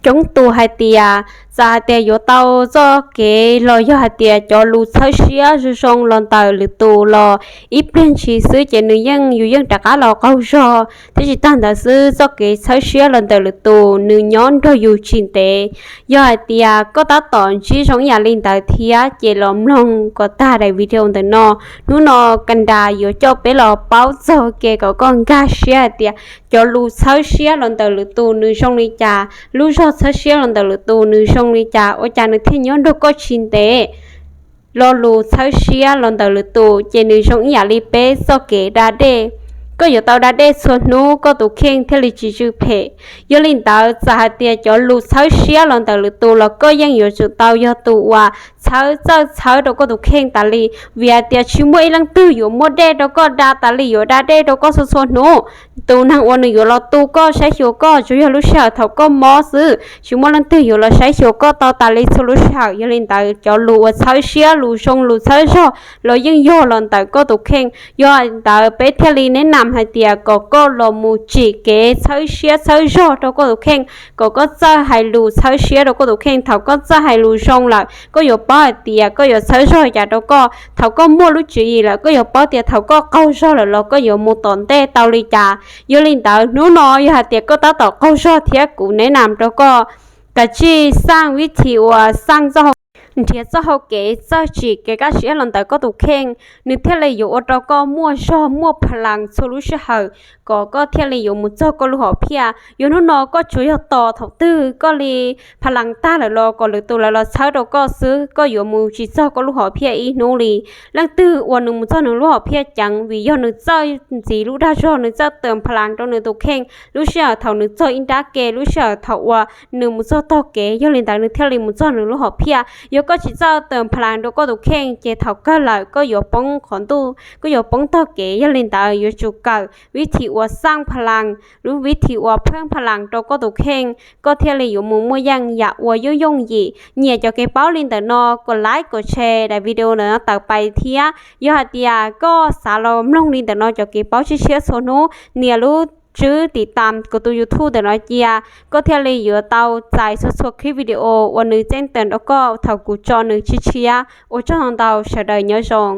Coob tus hais tias txawm hais tias yuav tau txoj kev los yog hais tias cov lus txhawb siab zoo zoo los ntawm lwm tus los ib pliag ntshis xwb ces nws yeej, yus yeej rov qab los qaug zog thiab. Tsis tag ntawd xwb, txoj kev txhawb siab los ntawm lwm tus nws nyob nrog yus tsis ntev. Yog hais tias koj tab tom ntsib zoo ib yam li ntawd thiab ces los mloog kom tag daim video ntawm no. Hnub no Kanda yuav coj peb los paub txog kev kom koj nkag siab hais tias cov lus txhawb siab los ntawm lwm tus nws zoo li cas, lub zog txhawb siab los ntawm lwm tus nws zoo li cas, ua cas nws thiaj nyob nrog koj tsis ntev. Lo lus txhawb siab los ntawm lwm tus ces nws zoo ib yam li peb txoj kev da dej. Koj yuav tau da dej txhua hnub koj tus kheej thiaj li tsis tsw phem. Yog li ntawd, txawm hais tias cov lus txhawb siab los ntawm lwm tus los koj yeej yuav tsum tau yog tus uas txhawb txawj txhawb rau koj tus kheej tas li, vim hais tias tsis muaj ib leej twg yuav muab dej rau koj da tas li, yuav da dej rau koj txhua txhua hnub. Tus neeg uas nws yuav los tu koj, saib xyuas koj tsuas yog lub sij hawm thaum koj mob xwb, tsis muaj leej twg yuav los saib xyuas koj tau tas li txhua lub sij hawm. Yog li ntawd, cov lus uas txhawb siab, lus zoo lus txhawb zog los yeej yog los ntawm koj tus kheej. Yog li ntawd, peb thiaj li neb nam hais tias kom koj los mus tsim kev txhawb siab txhawb zog rau koj tus kheej, kom koj txawj hais lus txhawb siab rau koj tus kheej. Thaum koj txawj hais lus zoo lawm, koj yuav paub hais tias koj yuav txhawb zog li cas rau koj. Thaum koj muaj lub tswv yim lawm, koj yuav paub tias thaum koj qaug zog lawm los koj yuav mus tom ntej tau li cas. Yog li ntawd, hnub no yog hais tias koj tab tom qaug zog thiab kuv neb nam rau koj, kav tsij xaj vib thi uas xaj nrhiav txoj hau kev txawj tsim kev kaj siab los ntawm koj tus kheej, nws thiaj li yuav ua rau koj muaj zog muaj pha laas txhua lub sij hawm, kom koj thiaj li yuav mus txog koj lub hom phiaj. Yog hnub no koj tsuas yog tos thaum twg koj li pha laas tag lawm los kom lwm tus lawv los txhawb rau koj xwb, koj yuav mus tsis txog koj lub hom phiaj ib hnub li. Leej twg uas nws mus txog nws lub hom phiaj ceev vim yog nws txawj ntxiv lub dag zog, nws txawj tos pha laas rau nws tus kheej. Lub sij hawm thaum nws txog ib nrab ke, lub sij hawm thaum uas nws mus txog tog kev, yog li ntawd nws thiaj li mus txog nws lub hom phiaj. Yog koj tsis txawj tos pha laas rau koj tus kheej ces thaum kawg lawm koj yuav poob qhov ntuj, koj yuav poob tog kev. Yog li ntawd, yuav tsum kawm vib thi uas xaj pha laas, lub vib thi uas pheej pha laas rau koj tus kheej, koj thiaj li yuav mus muaj yeej yam uas yooj yooj yim. Nyiam cov kev paub li ntawm no, kom like kom share daim video ntawm no tawm pais thiab. Yog hais tias koj xav los mloog li ntawm no cov kev paub tshiab tshiab txhua hnub, nias lub tswb tim tam kuv tus YouTube ntawm no cia, koj thiaj li yuav tau txais txhua txhua clip video uas nws txeeb teem rau koj thaum kuv tso nws tshiab tshiab. Ua tsaug ntau ntau, sawv daws nyob zoo.